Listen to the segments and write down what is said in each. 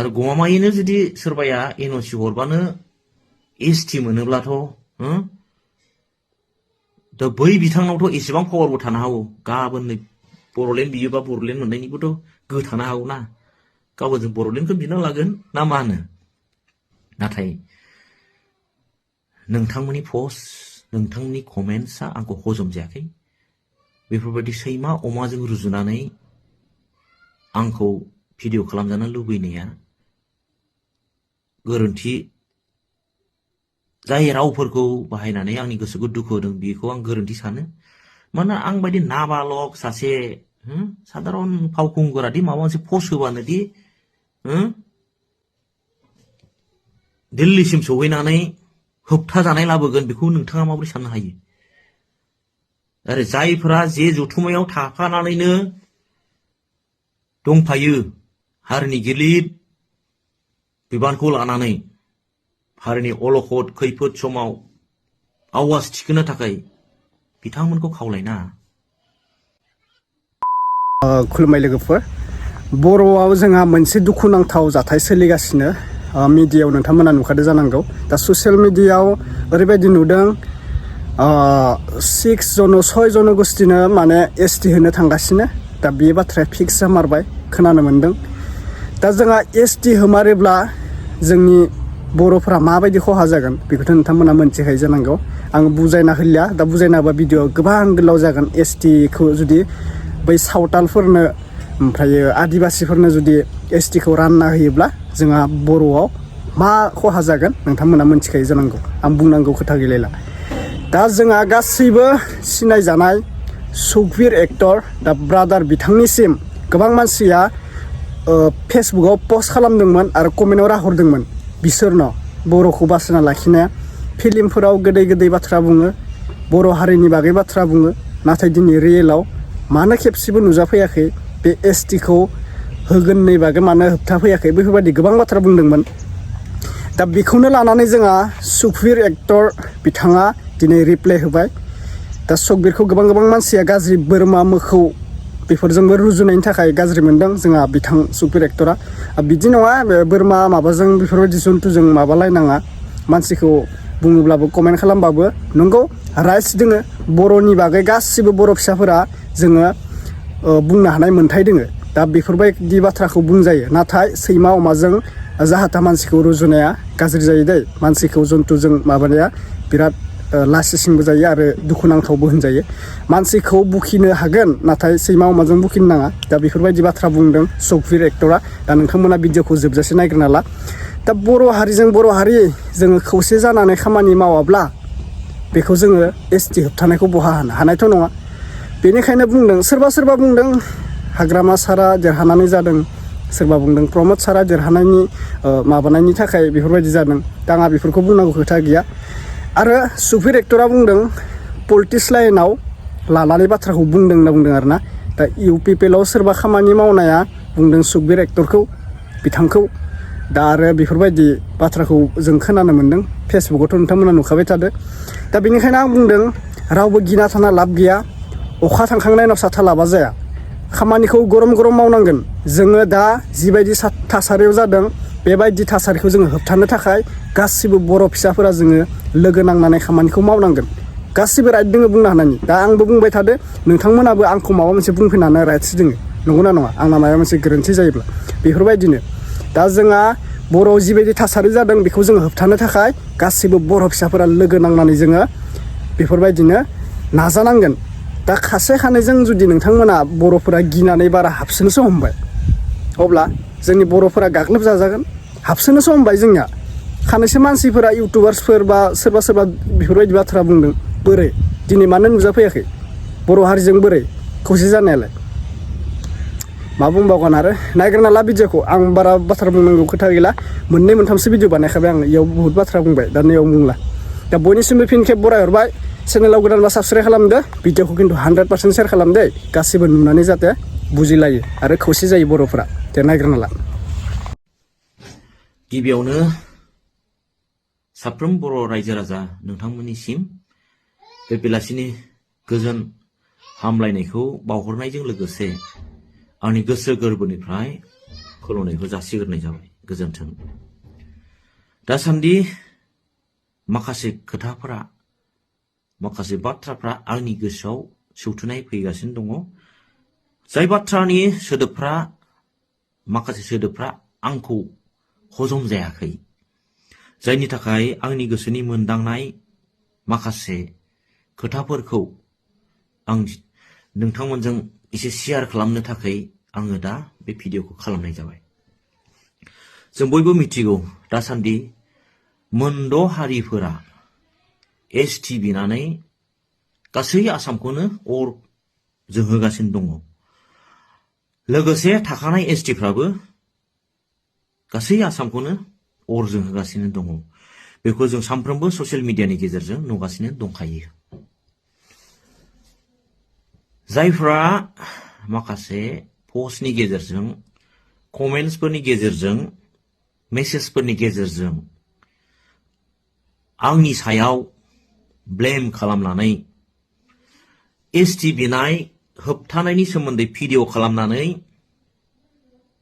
आरो गमामायैनो जुदि सोरबाया एनअसि हरबानो एसटि मोनोब्लाथ' दा बै बिथांनावथ' एसेबां पावारबो थानो हागौ गाबोन बर'लेण्ड बियोबा बर'लेण्ड मोननायनिबोथ' गोहो थानो हागौ ना गाबोन जों बर'लेण्डखौ बिना लागोन ना मा होनो नाथाय नोंथांमोननि पस्ट नोंथांनि कमेन्ट्सआ आंखौ हजम जायाखै बेफोरबायदि सैमा अमाजों रुजुनानै आंखौ भिडिअ खालामजानो लुबैनाया गोरोन्थि जाय रावफोरखौ बाहायनानै आंनि गोसोखौ दुखु होदों बेखौ आं गोरोन्थि सानो मानोना आं बायदि नाबालक सासे साधारन फावखुंगुरादि माबा मोनसे पस्ट होबानो दि दिल्लीसिम सौहैनानै होबथाजानाय लाबोगोन बेखौ नोंथाङा माबोरै साननो हायो आरो जायफोरा जे जथुमायाव थाफानानैनो दंफायो हारिनि गिलिर बिबानखौ लानानै हारिनि अलखद खैफोद समाव आवाज थिखोनो थाखाय बिथांमोनखौ खावलायना खुलुमबाय लोगोफोर बर'आव जोंहा मोनसे दुखुनांथाव जाथाय सोलिगासिनो मिडियायाव नोंथांमोना नुखादों जानांगौ दा ससियेल मिडियायाव ओरैबायदि नुदों 6 जनगोष्ठीनो माने एसटि होनो थांगासिनो दा बे बाथ्राया फिक्स जामारबाय खोनानो मोनदों दा जोंहा एसटि होमारोब्ला जोंनि बर'फोरा माबायदि खहा जागोन बेखौथ' नोंथांमोना मोनथिखायो जानांगौ आं बुजायना होलिया दा बुजायना होबा भिडिअ गोबां गोलाव जागोन एसटिखौ जुदि बै सावतालफोरनो ओमफ्राय आदिबासिफोरनो जुदि एसटिखौ रानना होयोब्ला जोंहा बर'आव मा खहा जागोन नोंथांमोना मोनथिखायो जानांगौ आं बुंनांगौ खोथा गैलायला दा जोंहा गासैबो सिनायजानाय सुखबिर एक्टर दा ब्रादार बिथांनिसिम गोबां मानसिया फेसबुकाव पस्ट खालामदोंमोन आरो कमेन्टआव राहरदोंमोन बिसोरनो बर'खौ बासायना लाखिनाया फिल्मफोराव गोदै गोदै बाथ्रा बुङो बर' हारिनि बागै बाथ्रा बुङो नाथाय दिनै रियेलाव मानो खेबसेबो नुजाफैयाखै बे एसटिखौ होगोननि बागै मानो होबथाफैयाखै बेफोरबायदि गोबां बाथ्रा बुंदोंमोन दा बेखौनो लानानै जोंहा सुखबिर एक्टर बिथाङा दिनै रिप्लाइ होबाय दा सुखबिरखौ गोबां मानसिया गाज्रि बोरमा मोखौ बेफोरजोंबो रुजुनायनि थाखाय गाज्रि मोनदों जोंहा बिथां सुखबिर एक्टरा बिदि नङा बोरमा माबाजों बेफोरबायदि जन्थुजों माबालायनाङा मानसिखौ बुङोब्लाबो कमेन्ट खालामबाबो नंगौ राइट्स दोङो बर'नि बागै गासिबो बर' फिसाफोरा जोङो बुंनो हानाय मोन्थाय दोङो दा बेफोरबायदि बाथ्राखौ बुंजायो नाथाय सैमा अमाजों जाहाथा मानसिखौ रुजुनाया गाज्रि जायो दै मानसिखौ जन्थुजों माबानाया बिराद लासिंसिंबो जायो आरो दुखुनांथावबो होनजायो मानसिखौ बुखिनो हागोन नाथाय सैमा अमाजों बुखिनो नाङा दा बेफोरबायदि बाथ्रा बुंदों सुखबिर एक्टरा दा नोंथांमोना भिडिअखौ जोबजासे नायग्रोना ला दा बर' हारिजों बर' हारि जोङो खौसे जानानै खामानि मावाब्ला बेखौ जोङो एसटि होबथानायखौ बहा हानायथ' नङा बेनिखायनो बुंदों सोरबा बुंदों हाग्रामा सारा देरहानानै जादों सोरबा बुंदों प्रमद सारा देरहानायनि माबानायनि थाखाय बेफोरबायदि जादों दा आंहा बेफोरखौ बुंनांगौ खोथा गैया आरो सुखबिर एक्टरा बुंदों पलिटिक्स लाइनाव लानानै बाथ्राखौ बुंदों होनना बुंदों आरोना दा इउपिपिएलआव सोरबा खामानि मावनाया बुंदों सुखबिर एक्टरखौ बिथांखौ दा आरो बेफोरबायदि बाथ्राखौ जों खोनानो मोन्दों फेसबुकावथ' नोंथांमोना नुखाबाय थादो दा बेनिखायनो आं बुंदों रावबो गिना थाना लाब गैया अखा थांखांनायनि उनाव साथा लाबा जाया खामानिखौ गरम मावनांगोन जोङो दा जिबायदि थासारियाव जादों बेबायदि थासारिखौ जोङो होबथानो थाखाय गासिबो बर' फिसाफोरा जोङो लोगो नांनानै खामानिखौ मावनांगोन गासिबो राइट दोङो बुंनो हानायनि दा आंबो बुंबाय थादो नोंथांमोनाबो आंखौ माबा मोनसे बुंफैनानै राइट्स दोङो नंगौना नङा आंना माबा मोनसे गोरोन्थि जायोब्ला बेफोरबायदिनो दा जोंहा बर'आव जिबायदि थासारि जादों बेखौ जोङो होबथानो थाखाय गासिबो बर' फिसाफोरा लोगो नांनानै जोङो बेफोरबायदिनो नाजानांगोन दा खासे खानैजों जुदि नोंथांमोना बर'फोरा गिनानै बारा हाबसोनोसो हमबाय अब्ला जोंनि बर'फोरा गाग्लोबजाजागोन हाबसोनोसो हमबाय जोंनिया खानैसो मानसिफोरा इउटुबार्सफोर बा सोरबा बेफोरबायदि बाथ्रा बुंदों बोरै दिनै मानो नुजाफैयाखै बर' हारिजों बोरै खौसे जानायालाय मा बुंबावगोन आरो नायग्रोना ला भिडिअखौ आं बारा बाथ्रा बुंनांगौ खोथा गैला मोननै मोनथामसो भिडिअ बानायखाबाय आं इयाव बुहुत बाथ्रा बुंबाय दा नैयाव बुंला दा बयनिसिमबो फिन खेब बरायहरबाय चेनेलाव गोदानबा साबस्क्राइब खालामदो भिडिअखौ खिन्थु 100% शेयार खालामदो गासिबो नुनानै जाहाथे बुजिलायो आरो खौसे जायो बर'फोरा दे नायग्रोना ला गिबियावनो साफ्रोम बर' रायजो राजा नोंथांमोननिसिम बे बेलासिनि गोजोन हामलायनायखौ बावहरनायजों लोगोसे आंनि गोसो गोरबोनिफ्राय खुलुमनायखौ जासिग्रोनाय जाबाय। गोजोन्थों। दासान्दि माखासे खोथाफोरा माखासे बाथ्राफ्रा आंनि गोसोआव सौथुनाय फैगासिनो दङ। जाय बाथ्रानि सोदोबफ्रा माखासे सोदोबफ्रा आंखौ हजम जायाखै, जायनि थाखाय आंनि गोसोनि मोनदांनाय माखासे खोथाफोरखौ आं नोंथांमोनजों एसे शेयार खालामनो थाखाय आङो दा बे भिडिअखौ खालामनाय जाबाय। जों बयबो मिथिगौ दासान्दि मोनद' हारिफोरा एसटि बिनानै गासै आसामखौनो अर जोंहोगासिनो दङ। लोगोसे थाखानाय एसटिफ्राबो गासै आसामखौनो अर जोंहोगासिनो दङ। बेखौ जों सानफ्रोमबो ससियेल मिडियानि गेजेरजों नुगासिनो दंखायो। जायफ्रा माखासे पस्टनि गेजेरजों, कमेन्ट्सफोरनि गेजेरजों, मेसेजफोरनि गेजेरजों आंनि सायाव ब्लेम खालामनानै एसटि बिनाय होबथानायनि सोमोन्दै भिडिअ खालामनानै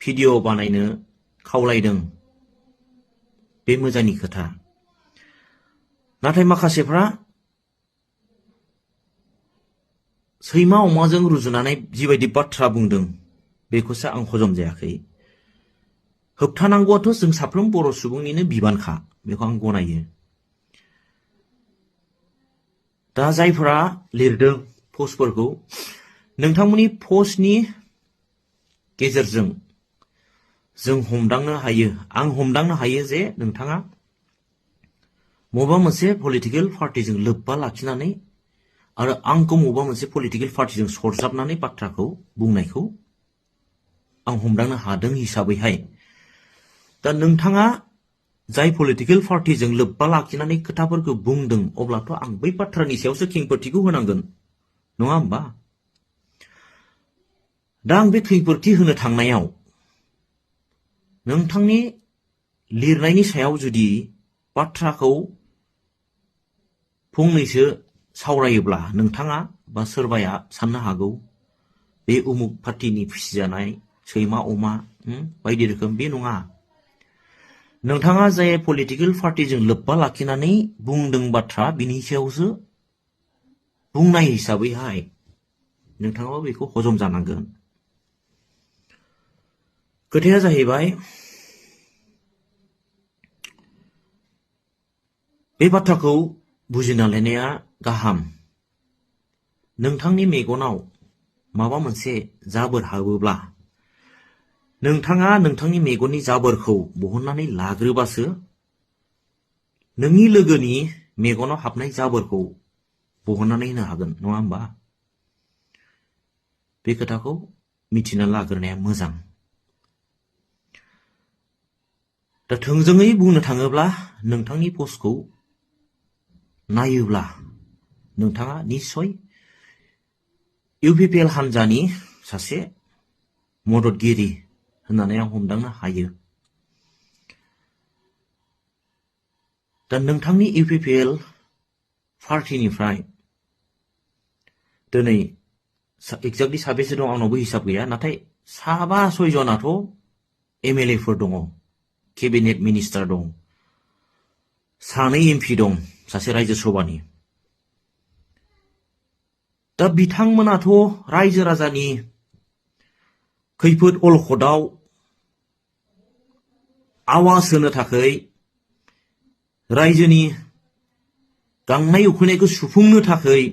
भिडिअ बानायनो खावलायदों, बे मोजांनि खोथा। नाथाय माखासेफ्रा सैमा अमाजों रुजुनानै जिबायदि बाथ्रा बुंदों बेखौसो आं हजम जायाखै। होबथानांगौआथ' जों साफ्रोम बर' सुबुंनिनो बिबानखा, बेखौ आं गनायो। दा जायफोरा लिरदों पस्टफोरखौ, नोंथांमोननि पस्टनि गेजेरजों जों हमदांनो हायो, आं हमदांनो हायो जे नोंथाङा बबेबा मोनसे पलिटिकेल पार्टिजों लोब्बा लाखिनानै आरो आंखौ बबेबा मोनसे पलिटिकेल पार्टिजों सरजाबनानै बाथ्राखौ बुंनायखौ आं हमदांनो हादों हिसाबैहाय, दा नोंथाङा जाय पलिटिकेल पार्टिजों लोब्बा लाखिनानै खोथाफोरखौ बुंदों, अब्लाथ' आं बै बाथ्रानि सायावसो खेंफोरथिखौ होनांगोन, नङा होमबा? दा आं बे खेंफोरथि होनो थांनायाव नोंथांनि लिरनायनि सायाव जुदि बाथ्राखौ फंनैसो सावरायोब्ला नोंथाङा बा सोरबाया साननो हागौ बे उमुक पार्टिनि फिसिजानाय सैमा अमा बायदि रोखोम। बे नङा। नोंथाङा जाय पलिटिकेल पार्टिजों लोब्बा लाखिनानै बुंदों बाथ्रा, बिनि सायावसो बुंनाय हिसाबैहाय नोंथाङाबो बेखौ हजम जानांगोन। खोथाया जाहैबाय, बे बाथ्राखौ बुजिना लानाया गाहाम। नोंथांनि मेगनाव माबा मोनसे जाबोर हाबोब्ला नोंथाङा नोंथांनि मेगननि जाबोरखौ बहननानै लाग्रोबासो नोंनि लोगोनि मेगनाव हाबनाय जाबोरखौ बहननानै होनो हागोन, नङा होमबा? बे खोथाखौ मिथिना लाग्रोनाया मोजां। दा थोंजोङै बुंनो थाङोब्ला नोंथांनि पस्टखौ नायोब्ला नोंथाङा निस्सय इउपिपिएल हान्जानि सासे मददगिरि होननानै आं हमदांनो हायो। दा नोंथांनि इउपिपिएल पार्टिनिफ्राय दिनै एक्जेक्टलि साबेसे दं आंनावबो हिसाब गैया, नाथाय 7-6 एमएलएफोर दङ, केबिनेट मिनिस्टार दं, 2 एमपि दं, सासे रायजो सभानि। दा बिथांमोनाथ' रायजो राजानि खैफोद अलखदाव आवाज होनो थाखाय, रायजोनि गांनाय उखैनायखौ सुफुंनो थाखाय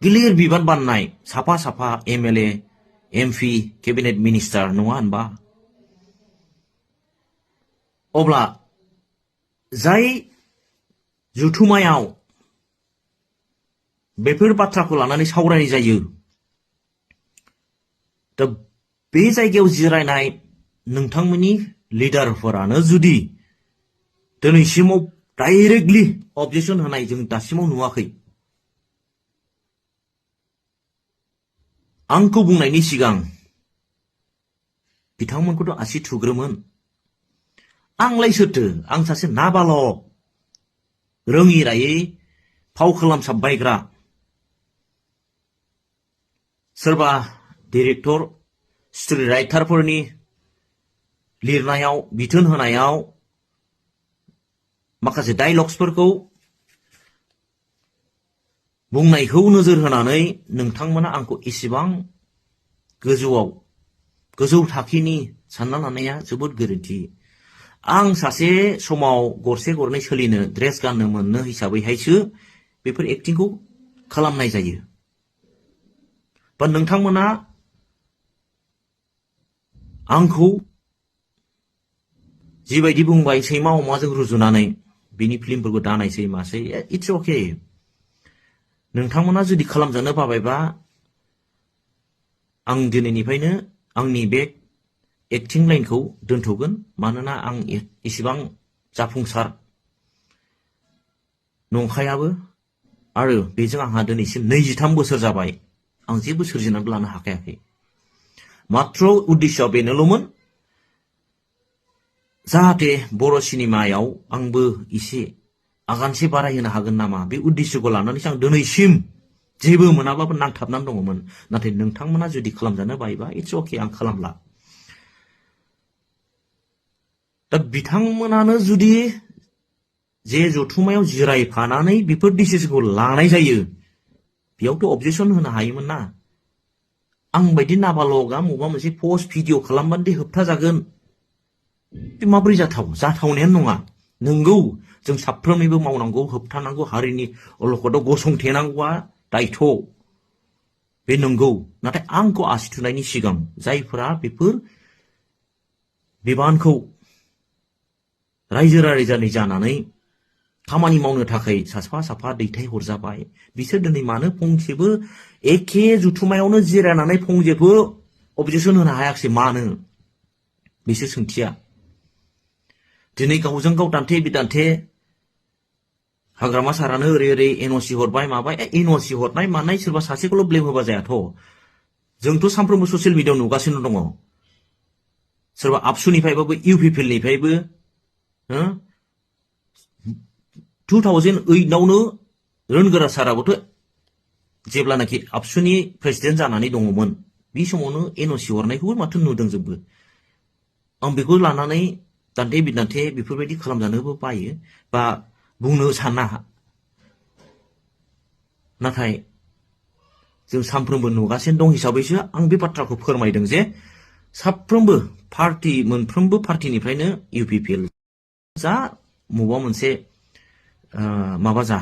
गिलिर बिबान बाननाय साफा साफा एमएलए, एमपि, केबिनेट मिनिस्टार, नङा होनबा? अब्ला जाय जुथुमायाव बेफोर बाथ्राखौ लानानै सावरायनाय जायो, दा बे जायगायाव जिरायनाय नोंथांमोननि लिडारफोरानो जुदि दिनैसिमाव डाइरेक्टलि अबजेक्सन होनाय जों दासिमाव नुवाखै, आंखौ बुंनायनि सिगां बिथांमोनखौथ' आसि थुग्रोमोन। आंलाय सोरथो? आं सासे नाबालक, रोङि रायै फाव खालामसाबबायग्रा, सोरबा डिरेक्टर, स्ट'रि राइटारफोरनि लिरनायाव बिथोन होनायाव माखासे डायलग्सफोरखौ बुंनायखौ नोजोर होनानै नोंथांमोना आंखौ एसेबां गोजौ थाखोनि सानना लानाया जोबोद गोरोन्थि। आं सासे समाव गरसे गरनै सोलिनो ड्रेस गाननो मोननो हिसाबैहायसो बेफोर एक्टिंखौ खालामनाय जायो। बा नोंथांमोना आंखौ जिबायदि बुंबाय सैमा अमाजों रुजुनानै बिनि फिल्मफोरखौ दानायसै मासै इट्स अके। नोंथांमोना जुदि खालामजानो बाबायबा आं दिनैनिफ्रायनो आंनि बे एक्टिं लाइनखौ दोनथ'गोन। मानोना आं एसेबां जाफुंसार नंखायाबो आरो बेजों आंहा दिनैसिम 23 बोसोर जाबाय। आं जेबो सोरजिनानै लानो हाखायाखै। मात्र उद्देश्यआ बेनोल'मोन जाहाथे बर' सिनेमायाव आंबो एसे आगानसे बारायहोनो हागोन नामा, बे उद्देश्यखौ लानानैसो आं दिनैसिम जेबो मोनाब्लाबो नांथाबनानै दङमोन। नाथाय नोंथांमोना जुदि खालामजानो बायोबा इट्स अके, आं खालामला। दा बिथांमोनानो जुदि जे जथुमायाव जिरायफानानै बेफोर डिसिसनखौ लानाय जायो बेयावथ' अबजेक्सन होनो हायोमोन ना। आं बायदि नाबालगा मबा मोनसे पस्ट भिडिअ खालामबानो दे होबथाजागोन, बे माबोरै जाथावनायानो नङा। नंगौ, जों साफ्रोमनिबो मावनांगौ, होबथानांगौ, हारिनि अलखदाव गसंथेनांगौआ दायथ', बे नंगौ। नाथाय आंखौ आसि थुनायनि सिगां जायफोरा बेफोर बिबानखौ रायजो राजानि जानानै खामानि मावनो थाखाय साफा साफा दैथाय हरजाबाय, बिसोर दिनै मानो फंसेबो एखे जुथुमायावनो जिरायनानै फंसेबो अबजेक्सन होनो हायाखिसै? मानो? बिसोर सोंथिया। दिनै गावजों गाव दान्थे बिदान्थे हाग्रामा सारानो ओरै ओरै एनअसि हरबाय माबाय। एनअसि हरनाय मानाय सोरबा सासेखौल' ब्लेम होबा जायाथ'। जोंथ' सानफ्रोमबो ससियेल मिडियायाव नुगासिनो दङ। सोरबा आबसुनिफ्रायबाबो इउपिपिएलनिफ्रायबो 2008आवनो रोनगोरा साराबोथ' जेब्लानाखि आबसुनि प्रेसिडेन्ट जानानै दङमोन बे समावनो एनअसि हरनायखौबो माथो नुदों जोंबो। आं बेखौ लानानै दान्थे बिदान्थे बेफोरबायदि खालामजानोबो बायो बा बुंनो साना। नाथाय जों सानफ्रोमबो नुगासिनो दं हिसाबैसो आं बे बाथ्राखौ फोरमायदों जे साफ्रोमबो मोनफ्रोमबो पार्टिनिफ्रायनो इउपिपिएल जा मबा मोनसे माबा जा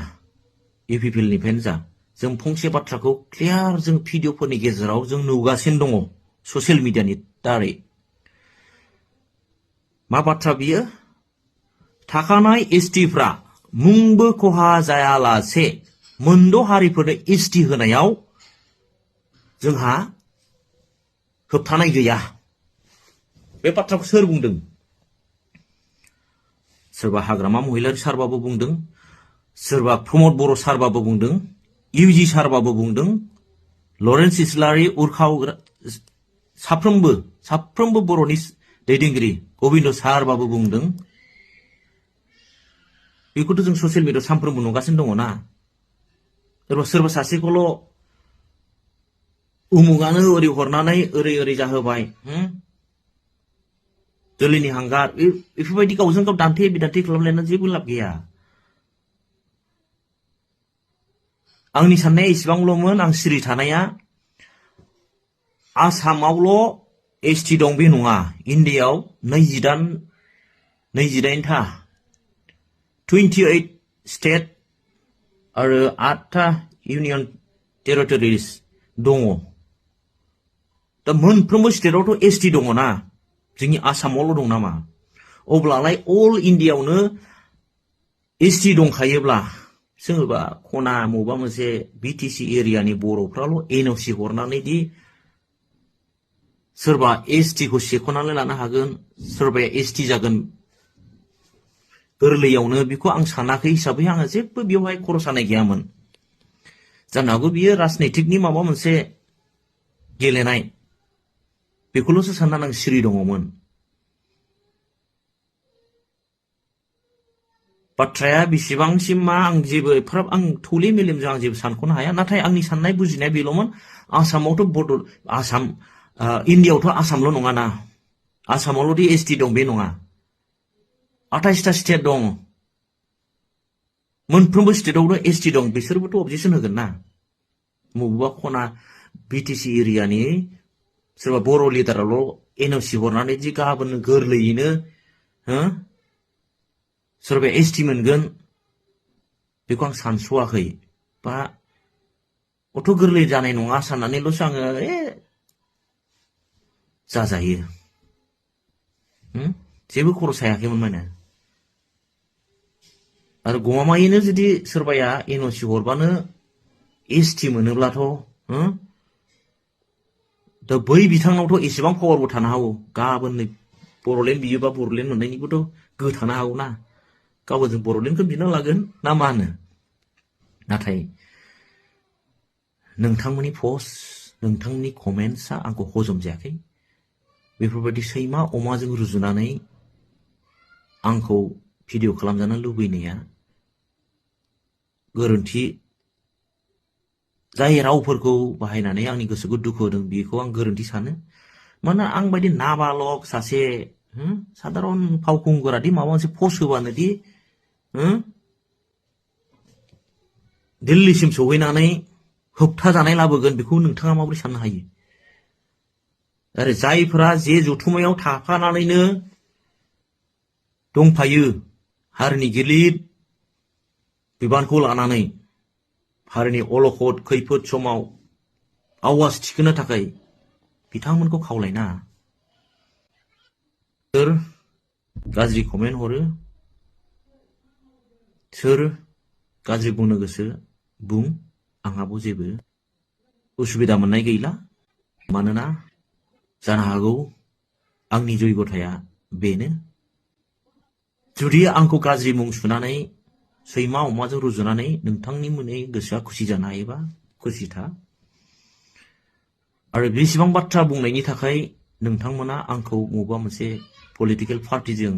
इउपिपिएलनिफ्रायनो जा, जों फंसे बाथ्राखौ क्लियार जों भिडिअफोरनि गेजेराव जों नुगासिनो दङ ससियेल मिडियानि दारै। मा बाथ्रा बियो? थाखानाय एसटिफ्रा मुंबो खहा जायालासे मोनद' हारिफोरनो एसटि होनायाव जोंहा होबथानाय गैया। बे बाथ्राखौ सोर बुंदों? सोरबा हाग्रामा महिलारि सारबाबो बुंदों, सोरबा प्रमद बर' सारबाबो बुंदों, इउजि सारबाबो बुंदों, लरेन्स इस्लारि, उर्खाव, साफ्रोमबो बर'नि दैदेनगिरि गबिन्द सारबाबो बुंदों। बेखौथ' जों ससियेल मिडियायाव सानफ्रोमबो नुगासिनो दङ ना। सोरबा सासेखौल' उमुगानो ओरै हरनानै ओरै जाहोबाय, दोलोनि हांगार, बेफोरबायदि गावजों गाव दान्थे बिदान्थे खालामलायना जेबो लाब गैया। आंनि साननाया इसेबांल'मोन, आं सिरि थानाया आसामावल' एसटि दं बे नङा। इन्डियायाव 28था 28 स्टेट आरो 8था इउनियन टेरिटरिस दङ। दा मोनफ्रोमबो स्टेटआवथ' एसटि दङ ना, जोंनि आसामावल' दं नामा? अब्लालाय अल इन्डियायावनो एसटि दंखायोब्ला सोरबा खना मबा मोनसे बिटिसि एरियानि बर'फ्राल' एनअसि हरनानै दि सोरबा एसटिखौ सेख'नानै लानो हागोन, सोरबाया एसटि जागोन गोरलैयावनो, बेखौ आं सानाखै हिसाबै आङो जेबो बेवहाय खर' सानाय गैयामोन। जानो हागौ बियो राजनितिकनि माबा मोनसे गेलेनाय, बेखौल'सो साननानै आं सिरि दङमोन। बाथ्राया बेसेबांसिम मा आं जेबो एफाराब आं थौले मेलेमजों आं जेबो सानख'नो हाया। नाथाय आंनि साननाय बुजिनाया बेल'मोन, आसामावथ' इन्डियायावथ' आसामल' नङाना, आसामावल'दि एसटि दं बे नङा 28टा स्टेट दं मोनफ्रोमबो स्टेटआवनो एसटि दं बिसोरबोथ' अबजेक्सन होगोन ना बबेबा खना बिटिसि एरियानि सोरबा बर' लिडाराल' एनअसि हरनानै दि गाबोन गोरलैयैनो सोरबा एसटि मोनगोन बेखौ आं सानस'वाखै बा अथ' गोरलै जानाय नङा साननानैल'सो आङो जाजायो जेबो खर' सायाखैमोन माने आरो गमामायैनो जुदि सोरबाया एनअसि हरबानो एसटि मोनोब्लाथ' दा बै बिथांनावथ' एसेबां पावारबो थानो हागौ गाबोन बर'लेण्ड बियोबा बर'लेण्ड मोननायनिबोथ' गोहो थानो हागौ ना गाबोन जों बर'लेण्डखौ बिनो लागोन ना मा होनो नाथाय नोंथांमोननि पस्ट नोंथांनि कमेन्ट्सआ आंखौ हजम जायाखै बेफोरबायदि सैमा अमाजों रुजुनानै आंखौ भिडिअ खालामजानो लुबैनाया गोरोन्थि जाय रावफोरखौ बाहायनानै आंनि गोसोखौ दुखु होदों बेखौ आं गोरोन्थि सानो मानोना आं बायदि नाबालक सासे साधारन फावखुंगुरादि माबा मोनसे पस्ट होबानो दि दिल्लीसिम सौहैनानै होबथाजानाय लाबोगोन बेखौ नोंथाङा माबोरै साननो हायो आरो जायफोरा जे जथुमायाव थाफानानैनो दंफायो हारिनि गिलिर बिबानखौ लानानै हारिनि अलखद खैफोद समाव आवाज थिखोनो थाखाय बिथांमोनखौ खावलायना सोर गाज्रि कमेन्ट हरो सोर गाज्रि बुंनो गोसो बुं आंहाबो जेबो उसुबिदा मोननाय गैला मानोना जानो हागौ आंनि जयगथाया बेनो जुदि आंखौ गाज्रि मुं सुनानै सैमा अमाजों रुजुनानै नोंथांनि मोननै गोसोआ खुसि जानो हायोबा खुसि था आरो बेसेबां बाथ्रा बुंनायनि थाखाय नोंथांमोना आंखौ बबेबा मोनसे पलिटिकेल पार्टिजों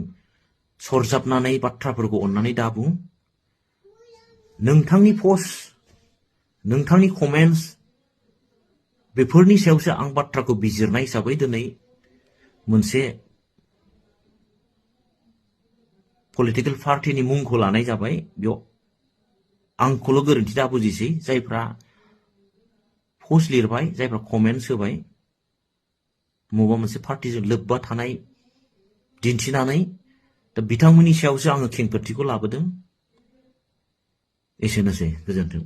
सरजाबनानै बाथ्राफोरखौ अन्नानै दाबुं नोंथांनि पस्ट नोंथांनि कमेन्ट्स बेफोरनि सायावसो आं बाथ्राखौ बिजिरनाय हिसाबै दिनै मोनसे पलिटिकेल पार्टिनि मुंखौ लानाय जाबाय बेयाव आंखौल' गोरोन्थि दा बुजिसै जायफ्रा पस्ट लिरबाय जायफ्रा कमेन्ट्स होबाय बबेबा मोनसे पार्टिजों लोब्बा थानाय दिन्थिनानै दा बिथांमोननि सायावसो आङो खेंफोरथिखौ लाबोदों एसेनोसै गोजोन्थों